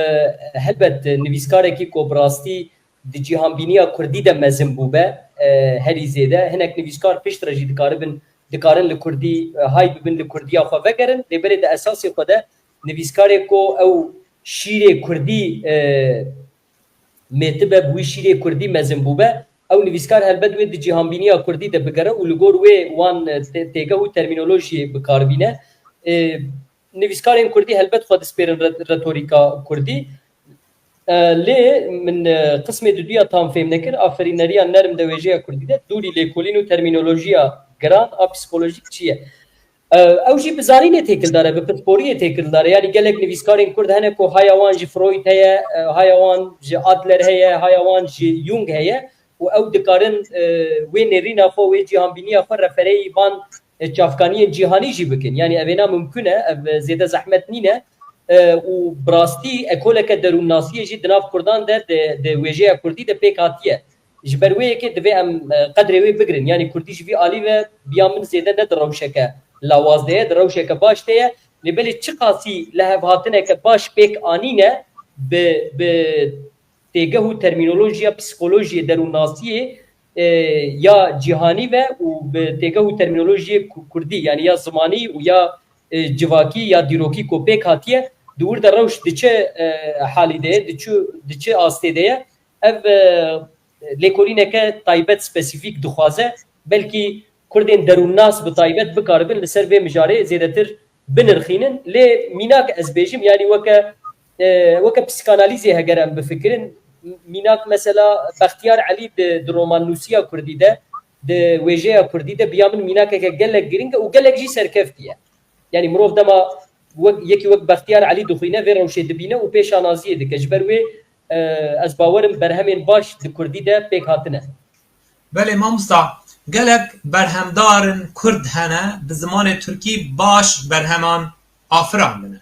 helbet nivîskarekî ku bi rastî di cîhanbîniya kurdî de mezin bûbe, e, herî zêde. Hinek nivîskar piştre jî dikaribin, dikarin li kurdî, e, hay bibin, li kurdiya xwe vegerin. Lê belê di esasê xwe de nivîskarê ku ew şîrê kurdî, e, mêtibe, bi wî şîrê kurdî mezin bûbe, ew nivîskar helbet wê di cîhanbîniya kurdî de bigere û li gor wê wan, e, tê-, têgeh û termînolojiyê bi kar bîne. E, nivîskarên kurdî helbet xwe dispêrin re-, retorîka kurdî. E, lê min, e, qismê diduya tam fêm nekir, afirîneriya nerm de wêjeya kurdî de dûrî lêkolîn û termînolojiya giran a psîkolojîk çi ye? E, ew jî bi zanînê têkildar e, bi pisporiyê têkildar e. Yanî gelek nivîskarên kurd hene ku haya wan ji Freud heye, e, haya wan ji Adler heye, haya wan ji Jung heye û ew dikarin, e, wê nêrîna xwe, wê cîhanbîniya xwe refereyî van, e, çavkaniyên cîhanî jî bikin. Yanî evêna mimkun e, ev, e, zêde zehmet nîne. E, û bi rastî ekoleke derûnnasiyê jî di nav kurdan de, di, di wêjeya kurdî de pêk hatiye. Ji ber wê yekê divê em, e, qedrê wê bigirin. Yanî kurdî ji vî alî ve biya min zêde ne di rewşeke lawaz de ye, di rewşeke baş de ye. Lê belê çiqasî lihevhatineke baş pêk anîne bi, bi têgeh û termînolojiya psîkolojiyê, derûnnasiyê, e, ya cîhanî ve û bi têgeh û termînolojiyê ku-, kurdî, yanî ya zimanî û ya, e, civakî ya dîrokî ku pêk hatiye, di wir de rewş diçe, e, halî de ye, diçe, diçe astê de ye. Ev, e, lêkolîneke taybet, spesîfîk dixwaze. Belkî Kurdên derûnnas bi taybet bikaribin li ser vê mijarê zêdetir binirxînin. Lê mînak ez bêjim, yanî weke, e, weke psîkanalîzê heger em bifikirin, mînak mesela Bextiyar Elî di, di romannûsiya kurdî de, di wêjeya kurdî de bi ya min mînakeke gelek giring e û gelek jî serkeftî ye. Yanî mirov dema wek, yekî wek Bextiyar Elî dixwîne, vê rewşê dibîne û pê şanaziyê dike. Ji ber wê, e, ez bawer im berhemên baş di kurdî de pêk hatine. Belê mamosta, gelek berhemdarên kurd hene bi zimanê tirkî baş berheman afirandine.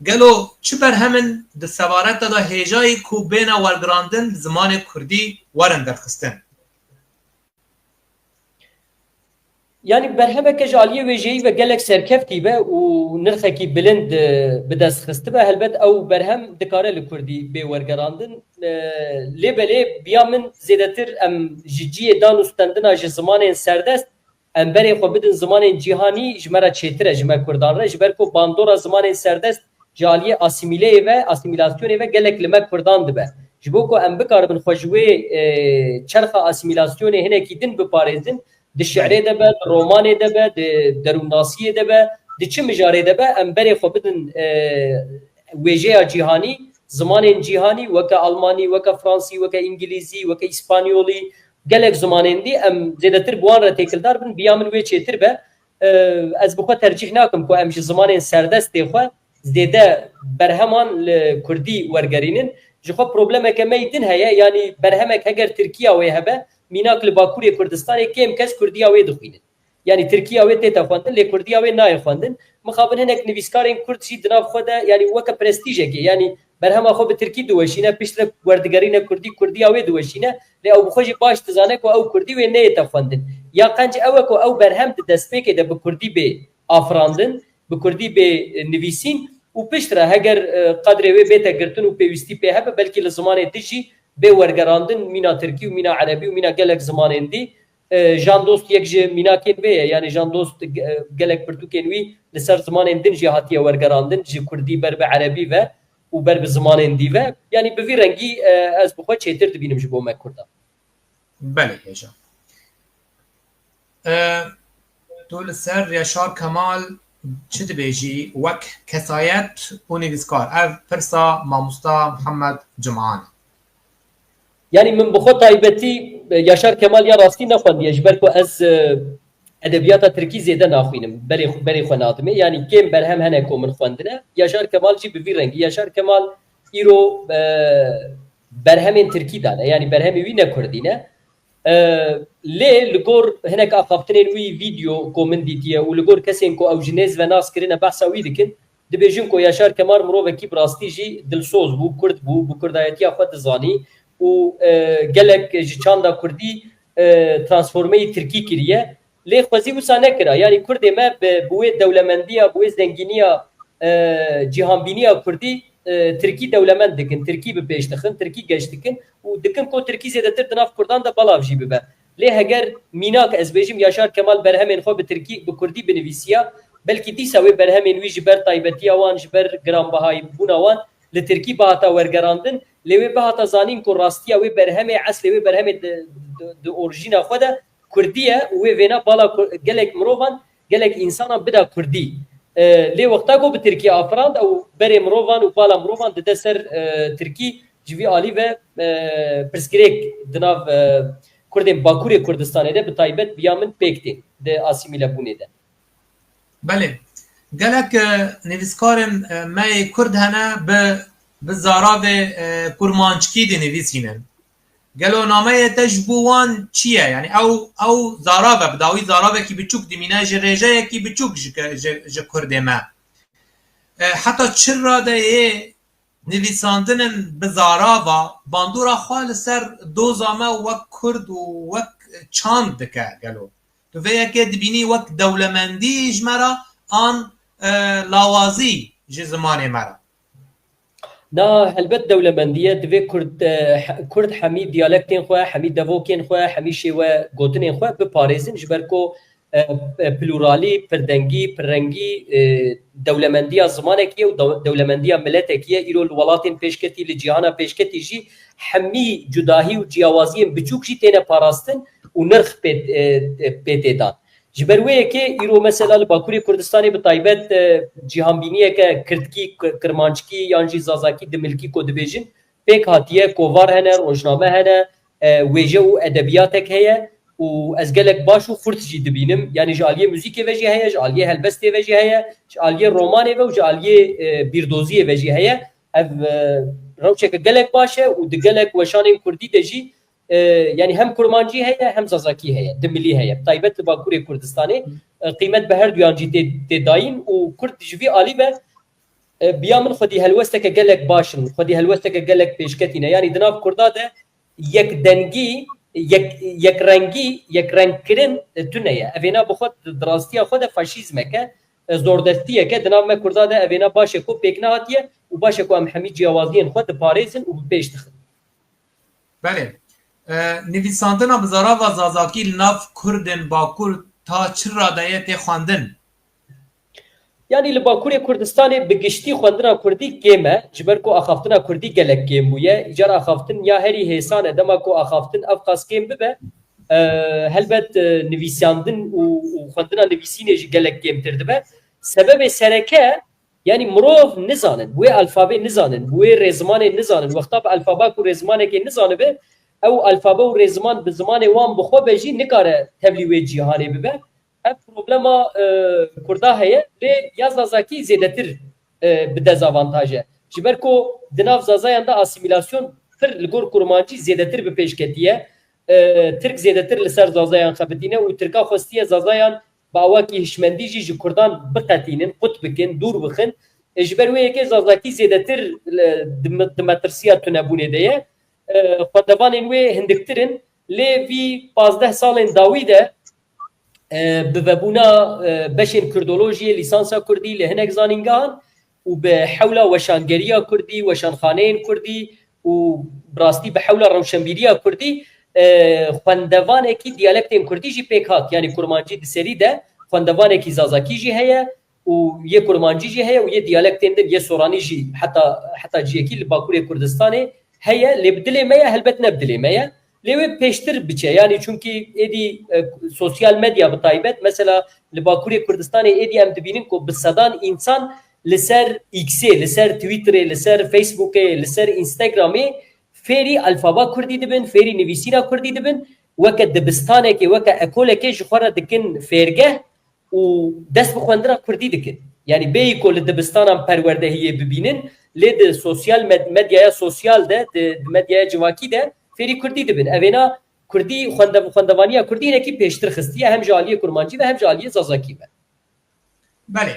Gelo çi berhem in di sebareta de hêjayî ku bêne wergirandin bi zimanê kurdî werin derxistin? Yanî berhemeke ji aliyê wêjeyî ve gelek serkeftî be û nirxekî bilind, e, bi dest xistibe, helbet ew berhem dikare li kurdî bê wergerandin. E, lê belê bi ya min zêdetir em ji cihê dan û stendina ji zimanên serdest, em berê xwe bidin zimanên cîhanî, ji me re çêtir e, ji me kurdan re, ji ber ku bandora zimanên serdest ji aliyê asîmîleyê ve, asîmîlasyonê ve gelek li me kurdan dibe. Ji bo ku em bikaribin xwe ji wê, e, çerxa asîmîlasyonê hinekî din biparêzin, di şi'rê de be, di romanê de be, di derûnnasiyê de be, di çi mijarê de be, em berê xwe bidin, e, wêjeya cîhanî, zimanên cîhanî, weke almanî, weke fransî, weke îngilîzî, weke îspanyolî, gelek zimanên dî, em zêdetir bi wan re têkildar bin, bi ya min wê çêtir be. E, ez bi xwe tercîh nakim ku em ji zimanên serdestê xwe zêde berheman li kurdî wergerînin. Ji xwe problemeke me yî din heye, yanî berhemek heger tirkiya wê hebe, mînak li Bakurê Kurdistanê kêm kes kurdiya wê dixwînin. Yanî tirkiya wê tête xwendin, lê kurdiya wê nayê xwendin. Mixabin hinek nivîskarên kurd jî di nav xwe de, yanî weke prestîjekê, yanî berhema xwe bi tirkî diweşîne, piştre werdigerîne kurdî, kurdiya wê diweşîne, lê ew bi xwe jî baş dizane ku ew kurdî wê neyête xwendin. Ya qenc ew e ku ew berhem di destpêkê de bi kurdî bê afirandin, bi kurdî bê, e, nivîsîn û piştre heger, e, qedrê wê bête girtin û pêwîstî pê hebe, belkî li zimanê din jî bê wergerandin, mîna tirkî û mîna erebî û mîna gelek zimanên dî. E, Jan Dost yek ji mînakên vê ye, yanî Jan Dost, e, gelek pirtûkên wî li ser zimanên din jî hatiye wergerandin, ji kurdî ber bi erebî ve û ber bi zimanên dî ve. Yanî bi vî rengî, e, ez bi xwe çêtir dibînim ji bo me kurdan. Belê hêja. E, tu li ser Yaşar Kemal çi dibêjî wek kesayet û nivîskar? Ev pirsa mamosta Mihemed Cuman e. Yanî min bi xwe taybetî, e, Yaşar Kemal ya rastî nexwendiye, ji ber ku ez, e, edebiyata tirkî zêde naxwînim, berê, berê xwe nadimê. Yanî kêm berhem hene ku min xwendine. Yaşar Kemal jî bi vî rengî. Yaşar Kemal îro, e, berhemên tirkî dane. Yanî berhemê wî ne kurdî ne. E, lê li gor hinek axaftinên wî, vîdeo ku min dîtiye û li gor kesên ku ew ji nêz ve nas kirine behsa wî dikin, dibêjin ku Yaşar Kemal mirovekî bi rastî jî dilsoz bû, kurd bû, bi kurdayetiya xwe dizanî û, e, gelek ji çanda kurdî, e, transformeyî tirkî kiriye. Lê xwezî wisa nekira. Yanî kurdê me bi, bi wê dewlemendiya, bi wê zengîniya, e, cîhanbîniya kurdî, e, tirkî dewlemend dikin, tirkî bi pêş dixin, tirkî geş dikin û dikin ku tirkî zêdetir di nav kurdan de belav jî bibe. Lê heger mînak ez bêjim Yaşar Kemal berhemên xwe bi tirkî, bi kurdî binivîsiya, belkî dîsa wê berhemên wî ji ber taybetiya wan, ji ber giranbihayîbûna wan li tirkî bihata wergerandin, lê wê bihata zanîn ku rastiya wê berhemê, eslê wê berhemê di, di, di orjîna xwe de kurdî ye û wê vêna bala ku-, gelek mirovan, gelek însanan bida kurdî. E, lê wexta ku bi tirkî afirand, ew berê mirovan û bala mirovan dide ser, e, tirkî, ji vî alî ve, e, pirsgirêk di nav, e, kurdên Bakurê Kurdistanê de bi taybet bi ya min pêk tê di asîmîlebûnê de. Belê. Gelek, e, nivîskarên, e, me yê kurd hene bi, bi zaravê, e, kurmanckî dinivîsînin. Gelo nameyê te ji bo wan çi ye? Yanî ew, ew zarav e, bi dawî zaravekî biçûk dimîne, ji rêjeyekî biçûk ji ke-, ji, ji kurdê me. E, heta çi radeyê nivîsandinên bi zarava bandora xwe li ser doza me wek kurd û wek çand dike gelo? Tu vê yekê dibînî wek dewlemendî ji me re an e, lawazî ji zimanê me re. Na, helbet dewlemendî ye. Divê Kurd, e, he-, Kurd hemî diyalektên xwe, hemî devokên xwe, hemî şêwe gotinên xwe biparêzin, ji ber ku, e, e, pluralî, pirdengî, pirrengî, e, dewlemendiya zimanekî ye û dew-, dewlemendiya miletekî ye. Îro li welatên pêşketî, li cîhana pêşketî jî hemî cudahî û ciyawaziyên biçûk jî têne parastin û nirx pê, e, e, pê tê dan. Ji ber wê yekê îro mesela li Bakurê Kurdistanê bi taybet, e, cîhanbîniyeke kirdkî, ki-, kirmanckî yan jî zazakî dimilkî ku dibêjin pêk hatiye, kovar hene, rojname hene, e, wêje û edebiyatek heye û ez gelek baş û xurt jî dibînim. Yanî ji aliyê muzîkê ve jî heye, ji aliyê helbestê ve jî heye, ji aliyê romanê ve û ji aliyê, e, bîrdoziyê ve jî heye. Ev, e, rewşeke gelek baş e û di gelek weşanên kurdî de jî e, yanî hem kurmancî heye hem zazakî heye, dimilî heye. Bi taybet li Bakurê Kurdistanê, e, qîmet bi her duyan jî tê, tê dayîn û kurd ji vî alî ve, e, bi ya min xwedî helwesteke gelek baş in, xwedî helwesteke gelek pêşketî ne. Yanî di nav kurda de yekdengî, yek, yekrengî, yekrengkirin, e, tune ye. Evêna bi xwe di, di rastiya xwe de faşîzmek e, e, zordestiyek e. Di nav me kurda de evêna baş e ku pêk nehatiye û baş e ku em hemî ciyawaziyên xwe diparêzin û bi pêş dixin. Belê. E, nivîsandina bi zarava zazakî li nav kurdên Bakur ta çi radeyê tê xwendin? Yanî li Bakurê Kurdistanê bi giştî xwendina kurdî kêm e, ji ber ku axaftina kurdî gelek kêm bûye. Îcar axaftin ya herî hêsan e, dema ku axaftin ev qas kêm bibe, e, helbet, e, nivîsandin û, û xwendina nivîsînê jî gelek kêmtir dibe. Sebebê sereke, Yanî mirov nizanin, bi wê alfabê nizanin, bi wê rêzimanê nizanin. Wexta bi alfaba ku rêzimanekê nizanibe, ew alfabe û rêziman bi zimanê wan bi xwe be jî nikare tevlî wê cîhanê bibe. Ev problema, e, Kurda heye, lê ya Zazakî zêdetir, e, bi dezavantaj e. Ji ber ku di nav Zazayan de asîmîlasyon pir li gor Kurmancî zêdetir bi pêş ketiye. E, Tirk zêdetir li ser Zazayan xebitîne û Tirka xwestiye Zazayan bi awakî hişmendî jî ji Kurdan biqetînin, qut bikin, dûr bixin. E, ji ber wê yekê Zazakî zêdetir, e, di, di metirsiya tunebûnê de ye. E, xwendevanên wê hindiktir in. Lê vî pazdeh salên dawî de, e, bi vebûna, e, beşên Kurdolojiyê, lîsansa Kurdî li hinek zanîngehan û bi hewla weşangeriya Kurdî, weşanxaneyên Kurdî û bi rastî bi hewla rewşenbîriya Kurdî, e, xwendevanekî diyalektên Kurdî jî pêk hat. Yanî Kurmancî di serî de xwendevanekî Zazakî jî heye û yê Kurmancî jî heye û yê diyalektên din, yê Soranî jî heta, heta ciyekî li Bakurê Kurdistanê heye, lê bi dilê me ye, helbet ne bi dilê me ye. Lê wê pêştir biçe, yanî çunkî êdî, e, sosyal medya bi taybet, mesela li Bakurê Kurdistanê êdî em dibînin ku bi sedan însan li ser X-ê, li ser Twitterê, li ser Facebookê, li ser Instagramê fêrî alfaba kurdî dibin, fêrî nivîsîna kurdî dibin, weke dibistanekê, weke ekolekê ji xwe re dikin fêrgeh û dest bi xwendina kurdî dikin. Yanî bêyî ku li dibistanan perwerdehiyê bibînin, lê di sosyal med-, medyaya sosyal de, di, di medyaya civakî de fêrî kurdî dibin. Evêna kurdî, xwende-, xwendevaniya kurdî hinekî pêştir xistiye, hem ji aliyê kurmancî ve hem ji aliyê zazakî ve. Belê.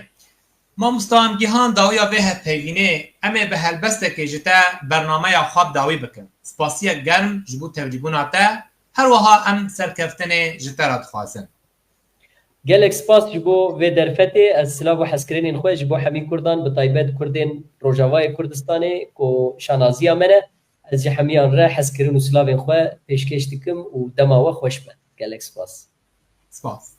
Mamosta, em gihan dawiya vê hevpeyvînê, em ê bi helbestekê ji te bernameya xwe bi dawî bikin. Spasiyek germ ji bo tevlîbûna te, her wiha em serkeftinê ji te re dixwazin. Gelek spas ji bo vê derfetê. Ez silav û hezkirinên xwe ji bo hemî Kurdan, bi taybet Kurdên Rojavayê Kurdistanê ku şanaziya me ne, ez ji hemiyan re hezkirin û silavên xwe pêşkêş dikim û dema we xweş be. Gelek spas. Spas.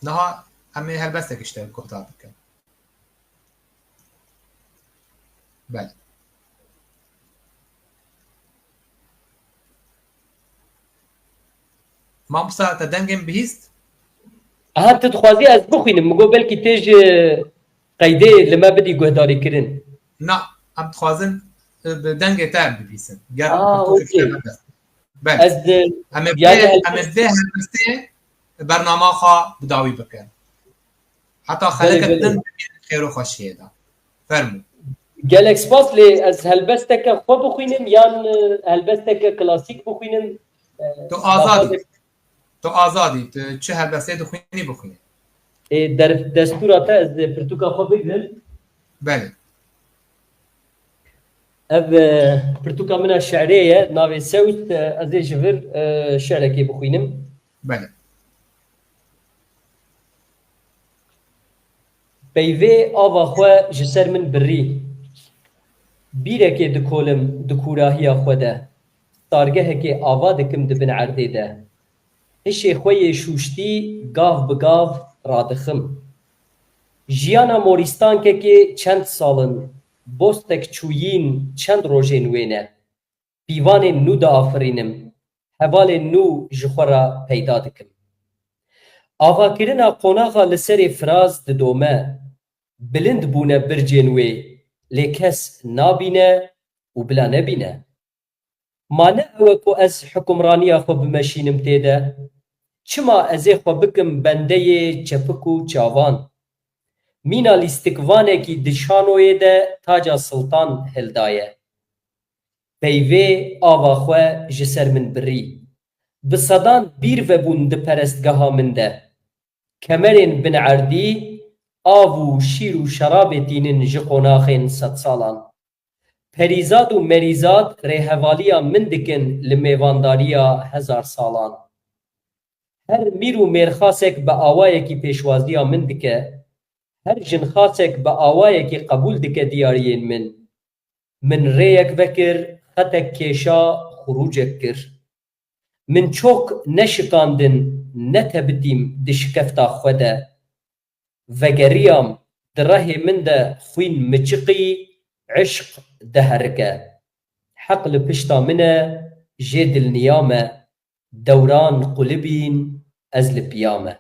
Niha em ê helbestekî ji te guhdar bikin. Belê. Mamosta, te dengê min bihîst? Aha, tu dixwazî ez bixwînim. Min got belkî tê ji qeydê li me bidî guhdarîkirin. Na, em dixwazin, e, bi dengê te em bibîsin. Ger Ah, pirtûkek okey. Te bidest. Belê. Ez, e, Em ê yani vê, em ê helbest- vê helbestê bernama xwe bi dawî bikin. Heta Belê, xelekek belê. Din bibînin xêr û xweşiyê de. Fermû. Gelek spas, lê ez helbesteke xwe bixwînim yan, e, helbesteke klasîk bixwînim? E, Tu azad î. daxwazek- Tu azad î. Tu çi helbestê dixwînî bixwîne. Ê, der-, destûra te ez pirtûka xwe bigrim. Belê. Ev, e, pirtûka min a şi'rê ye, navê Sewt, e, ez ê ji vir, e, şi'rekê bixwînim. Belê. Peyvê ava xwe ji ser min birî. Bîrekê dikolim di kûrahiya xwe de. Stargehekê ava dikim di bin erdê de. Hişê xwe yê şûştî gav bi gav radixim. Jiyana morîstankekê çend sal in, bostek çûyîn çend rojên wê ne. Pîvanên nû diafirînim, hevalên nû ji xwe re peyda dikim. Avakirina qonaxa li serê firaz didome, bilind bûne bircên wê, lê kes nabîne û bila nebîne. Ma ne ew e ku ez hukimraniya xwe bimeşînim tê de? Çima ez ê xwe bikim bendeyê çepik û çavan? Mîna lîstikvanekî di şanoyê de taca siltan hildaye. Peyvê ava xwe ji ser min birî. Bi sedan bîr vebûn di perestgeha min de. Kemerên bin erdî av û şîr û şerabê tînin ji qonaxên sedsalan. Perîzad û merîzad rêhevaliya min dikin li mêvandariya hezar salan. Her mîr û mêrxasek bi awayekî pêşwaziya min dike, her jinxasek bi awayekî qebûl dike diyariyên min. Min rêyek vekir, xetek kêşa, xurûcek kir. Min çok neşikandin, netebitîm di şikefta xwe de. Vegeriyam, di rehê min de xwîn miçiqî, eşq diherike. Heq li pişta min e, jê dilniya me. Dewran qulibîn, ez li piya me.